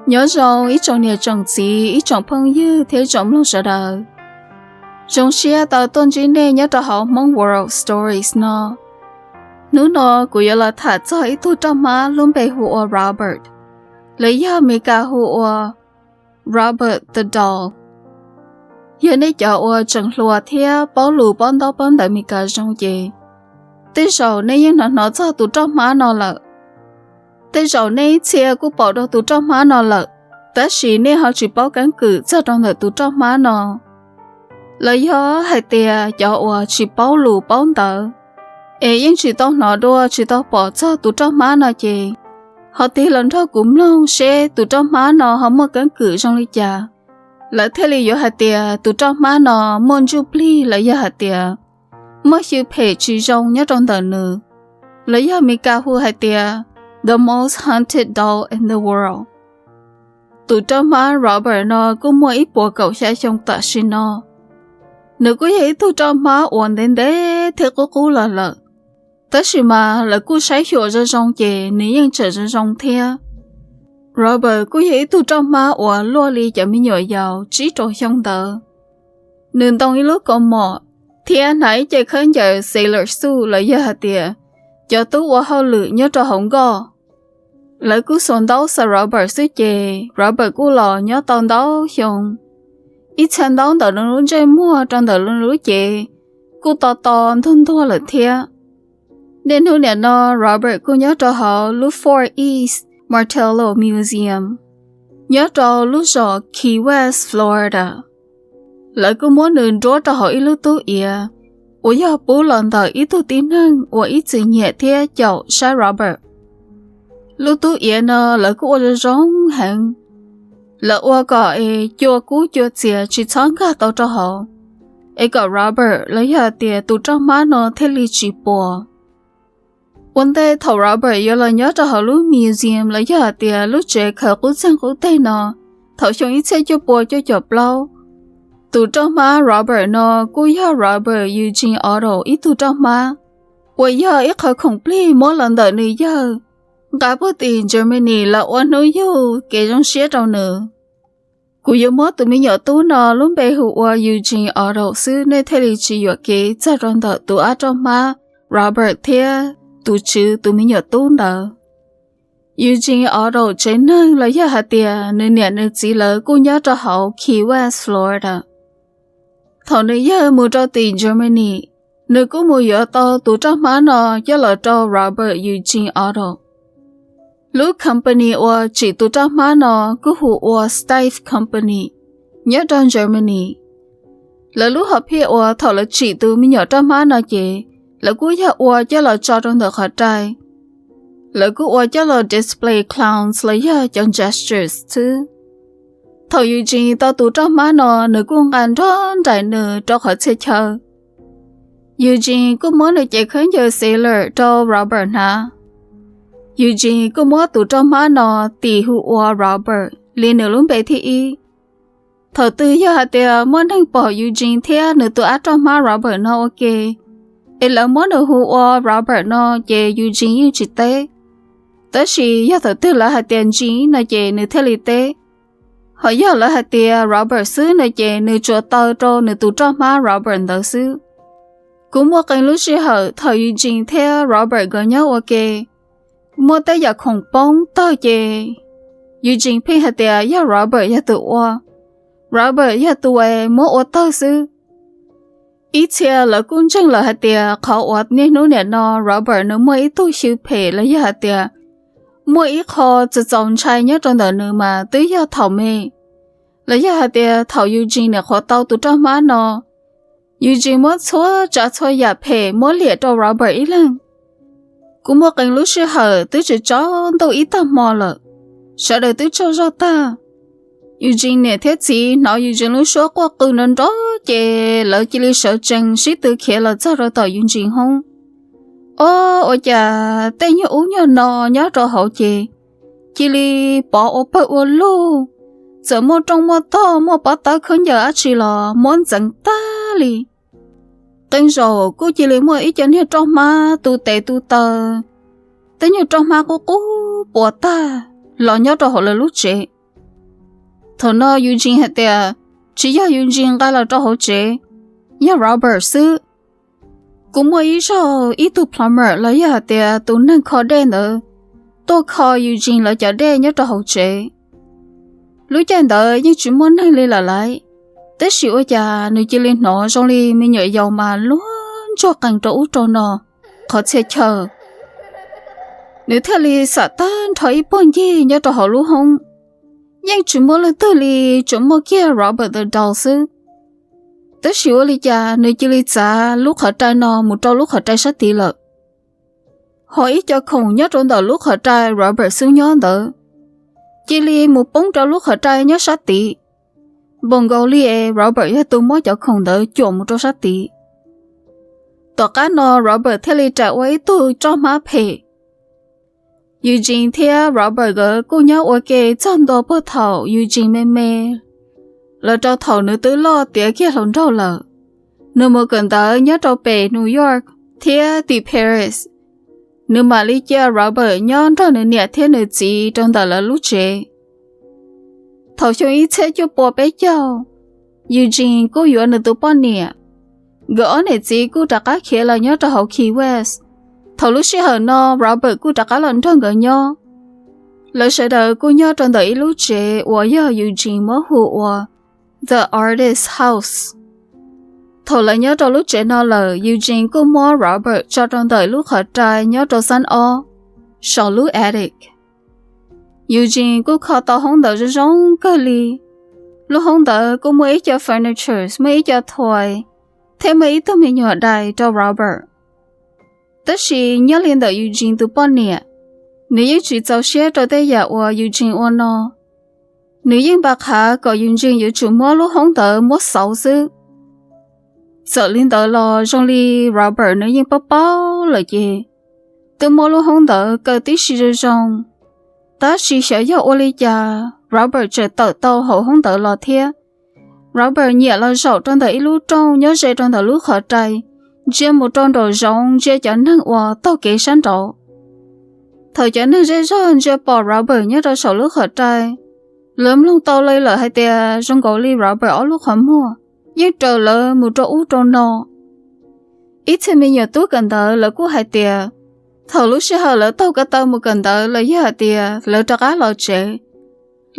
Nyob zoo ib tsoom niam tsoom txiv, ib tsoom phooj ywg thiab ib tsoom mloog sawv daws. Zoo siab tau tuaj ntsib nej nyob rau hauv Hmong World Stories no. Hnub no kuv yuav los tham txog ib tug roj hmab lub npe hu ua Robert, los yog Mes Kas hu ua Robert the Doll. Yog nej cov uas tseem hluas thiab paub lus paub ntaub paub ntawv Mes Kas zoo ces tej zaum nej yeej hnov hnov txog tus roj hmab no lawm. Tej zaum nej ib txhia kuj pom dua tus roj hmab no lawm, tab sis nej ho tsis paub keeb kwm txog rau ntawm tus roj hmab no. Los yog hais tias cov uas tsis paub lus paub ntawv es yeej tsis tau hnov dua tsis tau pom txog tus roj hmab no ces ho tig los nrog kuv mloog seb tus roj hmab no ho muaj keeb kwm zoo li cas, lawv thiaj li yuav hais tias tus roj hmab no muaj ntsuj plig los yog hais tias muaj xyw phem tsis zoo nyob rau ntawm nws, los yog Mes Kas hu hais tias the most haunted doll in the world. Tus roj hmab Robert no kuj muaj ib puas kaum xya xyoo tam sim no. Nws kuj yog ib tug roj hmab uas ntev ntev thiab qub qub los lawm, tab sis mas lawv kuj saib xyuas zoo zoo ces nws yeej tseem zoo zoo thiab. Robert kuj yog ib tug roj hmab uas luaj li cov me nyuam yaus tsib rau xyoo ntawd. Nws ntoo ib lub kaus mom thiab hnav ib ce khaub ncaws sailor suit los yog hais tias cov tub ua hauj lwm nyob rau hauv nkoj. Lawv kuj xuas ntaub xa Robert xwb ces Robert kuj los nyob tau ntau xyoo. Ib txhia ntaub ntawm nws lub ntsej muag rau ntawm nws lub cev kuj to to ntuag ntuag lawm thiab. Niaj hnub niam no Robert kuj nyob rau hauv lub Fort East Martello Museum, nyob rau lub zos Key West, Florida. Lawv kuj muab nws nruab rau hauv ib lub tub iav uas yog pub los ntawm ib tug tib neeg uas ib txwm nyiam thiab caum saib Robert. Lub tub iav no lawv kuj ua zoo zoo heev. Lawv ua kom es cua kub cua txias tsis txhob nkag tau rau hauv, es kom Robert los yog tias tus roj hmab no thiaj li tsis puas. Ua ntej thaum Robert yuav los nyob rau hauv lub museum los yog hais tias lub tsev khaws qub txeeg qub teg no, thaum xyoo ib txhiab cuaj pua cuaj caum plaub, tus roj hmab Robert no kuj yog Robert Eugene Otto ib tug roj hmab, uas yog ib qho khoom plig muab los ntawm nws yawg nqa puag tim Germany los ua hnub yug kev zoo siab rau nws. Kuv yuav muab tus me nyuam tub no lub npe hu ua Eugene Otto xwb, nej thiaj li tsis yuam kev txog rau ntawm tus ab roj hmab Robert thiab tus tswv tus me nyuam tub ntawd. Eugene Otto tsev neeg los yog hais tias nws niam nws txiv lawv kuj nyob rau hauv Key West, Florida. Thaum nws yawg mus rau tim Germany, nws kuj mus yuav tau tus roj hmab no coj los rau Robert Eugene Otto. Lub company uas tsim tus roj hmab no kuj hu ua Steiff Company, nyob rau Germany. Lawv lub hom phiaj uas thaum lawv tsim tus me nyuam roj hmab no ces lawv kuj yog ua coj los tso rau ntawm qhov rai. Lawv kuj ua coj los display clowns los yog cov gestures xwb. Thaum Eugene tau tus roj hmab no, nws kuj nqa nrog nraim nws rau qhov txhia chaw. Eugene kuj muab nws cev khaub ncaws sailor rau Robert hnav. Eugene kuj muab tus roj hmab no tis hu ua Robert li nws lub npe thib ib. Thaum twg yog hais tias muaj neeg pom Eugene thiab nws tus ab roj hmab Robert no ua ke, es lawv muab nws hu ua Robert no, ces Eugene yeej tsis teb. Tab sis yog thaum twg lawv hais tias Jean no ces nws thiaj li teb. Ho yog lawv hais tias Robert xwb no ces nws tsuas taw rau nws tus roj hmab Robert ntawd xwb. Kuj muaj qee lub sij hawm thaum Eugene thiab Robert nkawd nyob ua ke, muaj tej yam khoom poob tawg ces Eugene pheej hais tias yog Robert yog tus ua, Robert yog tus uas muab ua tawg xwb. Ib txhia lawv kuj ntseeg lawm hais tias qhov uas niaj hnub niam no Robert nws muaj ib tug xyw phem los yog hais tias muaj ib qho txaus txaus ntshai nyob rau ntawm nws mas twb yog thaum me, los yog hais tias thaum Eugene niam qhuav tau tus roj hmab no, Eugene muab txhua tsav txhua yam phem muab liam rau Robert ib leeg. Kuj muaj qee lub sij hawm twb tsis tsaus ntuj ib tag hmo lawm, sawv daws twb tsaug zog tag. Eugene niam thiab txiv hnov Eugene lub suab quaj qw nrov nrov ces lawv cia li sawv tsees sib tw khiav los txog rau tom Eugene hoob. Ob, ua cas tej nyuag ub nyuag no nyob rau hauv ces cia li pov ua pawg ua lug, txawm muaj rooj muaj tog muaj pob tawb khaub ncaws dab tsi los muab ntxeev tag li. Qee zaum kuj cia li muaj ib co niag roj hmab tu tes tu taw, tej nyuag roj hmab qub qub puas tag los nyob rau hauv lawv lub tsev. Thaum no Eugene hais tias, tsis yog Eugene nqa los rau hauv tsev, yog Robert xwb. Kuv muaj ib zaug ib tug plumber los yog hais tias tus neeg kho dej ntawd tuaj kho Eugene lawv cov dej nyob rau hauv tsev. Lub caij ntawd yeej tsis muaj neeg li lawm lauj, tab sis ua cas nws cia li hnov zoo li me nyuam yaus mas luag ntsuag qees rau ub rau no qhov txhia chaw. Nws thiaj li xam tag nrho ib puag ncig nyob rau hauv lub hoob, yeej tsis muaj leej twg li, tsuas muaj kiag Robert the Doll xwb. Tab sis ua li cas nws cia li txav lub qhov rai no mus rau lub qhov rai sab tid lawm. Ho ib co khoom nyob rau ntawm lub qhov rai Robert xub nyob ntawd cia li mus poob rau lub qhov rai nyob sab tid. Npaum nkaus li es Robert yog tus muab cov khoom ntawd cuam mus rau sab tid. Tom qab no Robert thiaj li rais ua ib tug roj hmab phem. Eugene thiab Robert nkawd kuj nyob ua ke txog ntua puag thaum Eugene me me los rau thaum nws twb loj tiav kiag hluas nraug lawm. Nws mus kawm ntawv nyob rau pem New York thiab tim Paris. Nws mam li cia Robert nyob nrog nws niam thiab nws txiv rau ntawm lawv lub tsev. Thaum xyoo ib txhiab cuaj pua peb caug, Eugene kuj yuav nws tus poj niam. Nkawd ob niam txiv kuj rov qab khiav los nyob rau hauv Key West. Thaum lub sij hawm no Robert kuj rov qab los nrog nkawd nyob. Lawv sawv daws kuj nyob rau ntawm ib lub tsev uas yog Eugene muab hu ua The Artist House. Thaum lawv nyob rau lub tsev no lawm, Eugene kuj muab Robert tso rau ntawm lub qhov rai nyob rau xab ob, saum lub attic. Eugene kuj kho tau hoob ntawd zoo zoo kawg li. Lub hoob ntawd kuj muaj ib co furniture, muaj ib co toy, thiab muaj ib tug me nyuam dais rau Robert. Tab sis nyob li ntawm Eugene tus poj niam, nws yeej tsis txaus siab rau tej yam uas Eugene ua no. Nws yeej npa qhav kom Eugene yuav tsum muab lub hoob ntawd muab xauv xwb. Txawm li ntawd los zoo li Robert nws yeej paub paub lawm ces twb muab lub hoob ntawd kaw tib si zoo zoo. Tab sis xyov yog ua li cas Robert tseem tawm tau hauv hoob ntawd los thiab. Robert nyiam los zaum rau ntawm ib lub rooj nyob ze rau ntawm lub qhov rai, ntsia mus rau nraum zoov ntsia cov neeg uas taug kev sab nraud. Thaum cov neeg zej zog ntsia pom Robert nyob rau saum lub qhov rai, lawv mloog tau li lawm hais tias zoo nkaus li Robert ob lub qhov muag yeej raws lawv mus rau ub rau no. Ib txhia me nyuam tub kawm ntawv lawv kuj hais tias thaum lub sij hawm lawv taug ko taw mus kawm ntawv los yog hais tias lawv rov qab los tsev,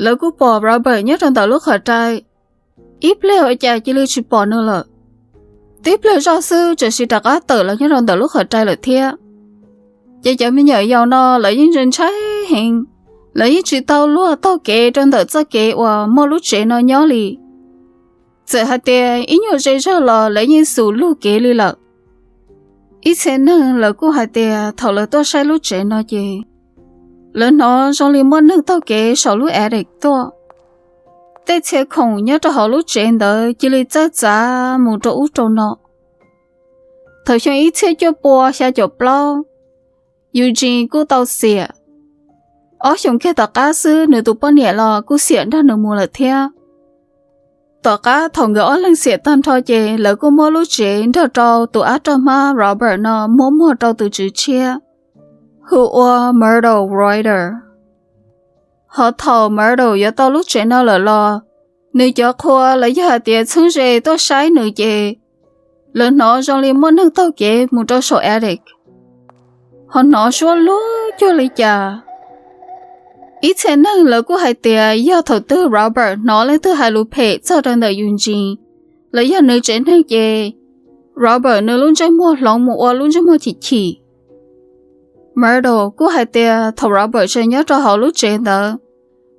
lawv kuj pom Robert nyob rau ntawm lub qhov rai. Ib pliag ua cas cia li tsis pom nws lawm. Tib pliag zoj xwb tseem sim rov qab tawm los nyob rau ntawm lub qhov rai lawm thiab. Ces cov me nyuam yaus no lawv yeej ntshai heev, lawv yeej tsis tau luag taug kev rau ntawm txoj kev uas muaj lub tsev no nyob li. Txawm hais tias ib nyuag zej zog los lawv yeej xus lug kev li lawm. Ib txhia neeg lawv kuj hais tias thaum lawv tuaj saib lub tsev no ces lawv hnov zoo li muaj neeg taug kev saum lub attic tuaj. Tej txhia khoom nyob rau hauv lub tsev ntawd cia li txawj txav mus rau ub rau no. Thaum xyoo ib txhiab cuaj pua xya caum plaub, Eugene kuj tau xiam. Ob xyoos kiag tom qab xwb nws tus poj niam los kuj xiam nrog nws mus lawm thiab. Tom qab thaum nkawd ob leeg xiam tag nrho ces lawv kuj muab lub tsev nrog rau tus ab roj hmab Robert no muab muag rau tus tswv tshiab hu ua Myrtle Reuter. Ho thaum Myrtle yuav tau lub tsev no lawm los, nws cov qhua los yog hais tias txheeb ze tuaj saib nws ces lawv hnov zoo li muaj neeg taug kev mus rau saum attic, ho hnov suab luag cuag li cas. Ib txhia neeg lawv kuj hais tias yog thaum twg Robert hnov leej twg hais lus phem txog rau ntawm Eugene los yog nws tsev neeg ces Robert nws lub ntsej muag hloov mus ua lub ntsej muag chim chim. Myrtle kuj hais tias thaum Robert tseem nyob rau hauv lub tsev ntawd,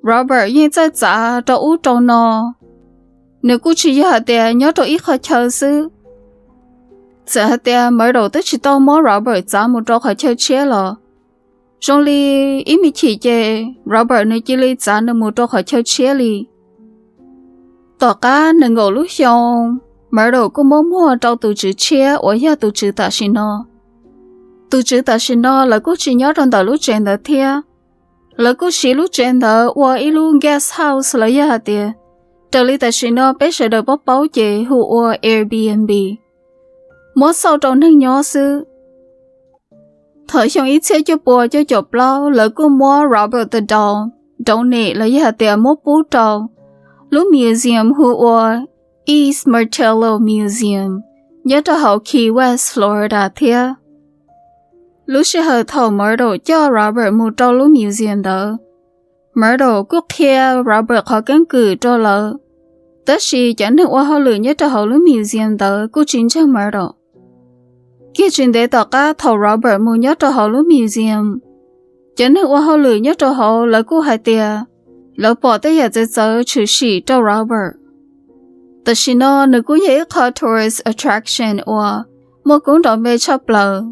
Robert yeej txawj txav rau ub rau no. Nws kuj tsis yog hais tias nyob rau ib qhov chaw xwb, txawm hais tias Myrtle twb tsis tau muab Robert txav mus rau qhov chaw tshiab los zoo li ib me chim ces Robert nws cia li txav nws mus rau qhov chaw tshiab li. Tom qab nees nkaum lub xyoo, Myrtle kuj muab muag rau tus tswv tshiab uas yog tus tswv tam sim no. Tus tswv tam sim no lawv kuj tsis nyob rau ntawm lub tsev ntawd thiab. Lawv kuj siv lub tsev ntawd ua ib lub guest house los yog hais tias raws li tam sim no peb sawv daws paub paub ces hu ua Airbnb, muab xauj rau neeg nyob xwb. Thaum xyoo ib txhiab cuaj pua cuaj caum plaub lawv kuj muab Robert the Doll donate los yog hais tias muab pub rau Lub museum hu ua East Martello Museum nyob rau hauv Key West, Florida thiab. Lub sij hawm thaum Myrtle coj Robert mus rau lub museum ntawd, Myrtle kuj qhia Robert qhov keeb kwm rau lawv, tab sis cov neeg ua hauj lwm nyob rau hauv lub museum ntawd kuj tsis ntseeg Myrtle. Kiag tsis ntev tom qab thaum Robert mus nyob rau hauv lub museum, cov neeg ua hauj lwm nyob rau hauv lawv kuj hais tias lawv pom tej yam txawv txawv tshwm sim rau Robert. Tam sim no nws kuj yog ib qho tourist attraction uas muaj koob nrov npe tshaj plaws.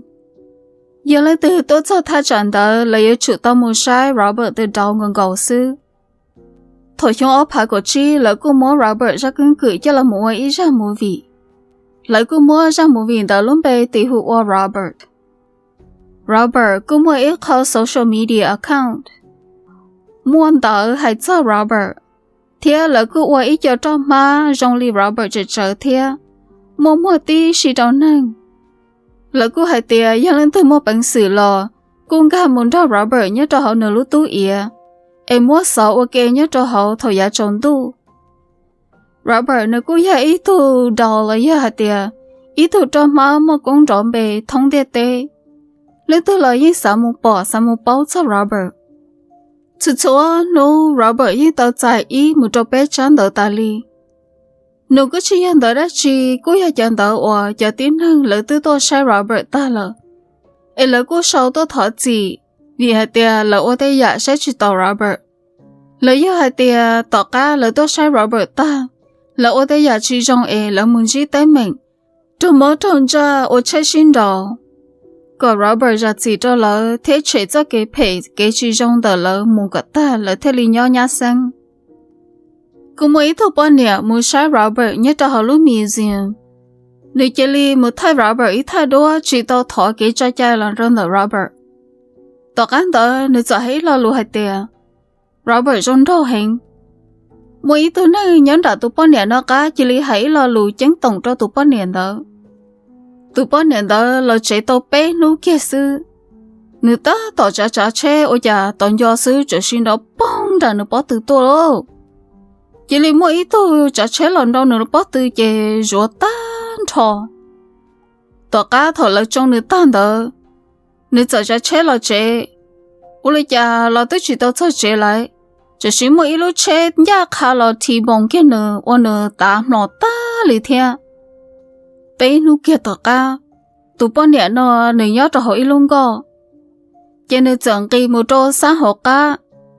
Yog leej twg tuaj txog thaj tsam ntawd, lawv yuav tsum tau mus saib Robert the Doll nkaus nkaus xwb. Thaum xyoo ob phav kaum tsib, lawv kuj muab Robert zaj keeb kwm coj los mus ua ib zaj movie. Lawv kuj muab zaj movie ntawd lub npe tis hu ua Robert. Robert kuj muaj ib qho social media account muaj ntawv hais txog Robert, thiab lawv kuj ua ib co roj hmab zoo li Robert tsawv tsawv thiab muaj muag tib si rau neeg. Lawv kuj hais tias yog leej twg muaj peev xwm los kuj nkag mus nrog Robert nyob rau hauv nws lub tub iav, es muab xov ua ke nyob rau hauv thaum yav tsaus ntuj. Robert nws kuj yog ib tug doll los yog hais tias ib tug roj hmab muaj koob nrov npe thoob ntiaj teb. Leej twg los yeej xav mus pom xav mus paub txog Robert. Txhua txhua hnub Robert yeej tau txais ib mus rau peb tsab ntawv tas li. Nws kuj tsis yog ntawv dab tsi, kuj yog cov ntawv uas cov tib neeg lawv twb tuaj saib Robert tag lawm, es lawv kuj sau tuaj thov txim, vim hais tias lawv ua tej yam saib tsis taus Robert. Los yog hais tias tom qab lawv tuaj saib Robert tag, lawv ua tej yam tsis zoo es lawv mus ntsib teeb meem raug mob raug ntsaj ua tsheb sib nraus, kom Robert zam txim rau lawv thiab tshem txoj kev phem kev tsis zoo ntawm lawv mus kom tag lawv thiaj li nyob nyab xeeb. Kuj muaj ib tug poj niam mus saib Robert nyob rau hauv lub museum. Nws cia li mus thaij Robert ib thaj duab tsis tau thov kev tso cai los rau ntawm Robert. Tom qab ntawd nws txawm hais ib lo lus hais tias Robert zoo nraug heev. Muaj ib tug neeg nyob nram tus poj niam no qab cia li hais ib lo lus ceeb toom rau tus poj niam ntawd. Tus poj niam ntawd los tsev tau peb hnub kiag xwb, nws tab tom tsav tsav tsheb ua cas tos nco xwb txawm sim nrov poog nram nws pob tw tuaj lauj. Cia li muaj ib tug tsav tsheb los nrau nws pob tw ces zuav tag nrho. Tom qab thaum lawv tsoo nws tag ntawd, nws txawm tsav tsheb los tsev. Ua li cas los twb tsis tau txog tsev lawm, txawm sim muaj ib lub tsheb ncaj qha los T-bone kiag nws ua nws tav hmo tag li thiab. Peb hnub kiag tom qab, tus poj niam no nws nyob rau hauv ib lub nkoj, ces nws txawm nqis mus rau sab hauv qab,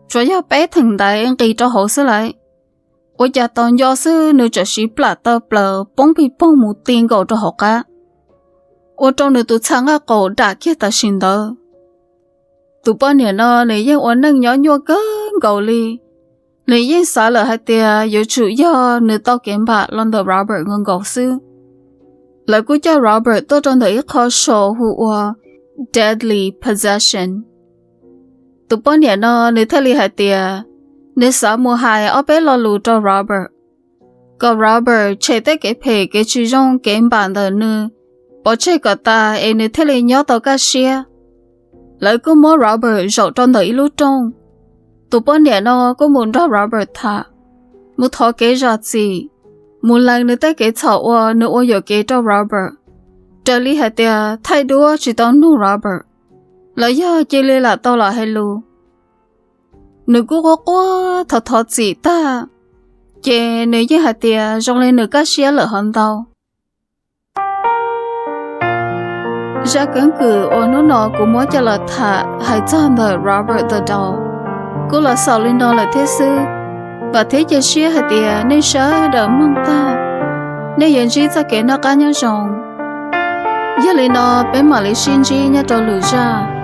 tsuas yog peb theem ntaiv nqis rau hauv xwb lawm. Ua cas tos nco xwb nws txawm sim plam taw plaws poob pig poog mus ti nkaus rau hauv qab, ua rau nws tus txha nqaj qaum dam kiag tam sim ntawd. Tus poj niam no nws yeej ua neej nyob nyuaj kawg nkaus li. Nws yeej xav lawm hais tias yuav tsum yog nws tau kev npam los ntawm Robert nkaus nkaus xwb. Lawv kuj coj Robert tuaj rau ntawm ib qho show hu ua Deadly Possession. Tus poj niam no nws thiaj li hais tias nws xav mus hais ob peb lo lus rau Robert, kom Robert tshem tej kev phem kev tsis zoo kev npam ntawm nws pov tseg kom tas es nws thiaj li nyob tau kaj siab. Lawv kuj muab Robert zaum rau ntawm ib lub rooj. Tus poj niam no kuj mus nrog Robert tham, mus thov kev zam txim, mus lees nws tej kev txhaum uas nws ua yuam kev rau Robert, raws li hais tias thaij duab tsis tau nug Robert, los yog cia li lam tau los hais lus. Nws kuj quaj quaj thov thov txim tag, ces nws yeej hais tias zoo li nws kaj siab lawm hov ntau. Zaj keeb kwm uas hnub no kuv muab coj los tham hais txog ntawm Robert the Doll kuj los xaus li no lawm thiab xwb. Vam thiab cia siab hais tias nej sawv daws mloog tag, nej yuav ntsib txoj kev noj qab nyob zoo. Yog li no peb mam li sib ntsib nyob rau lwm zaj.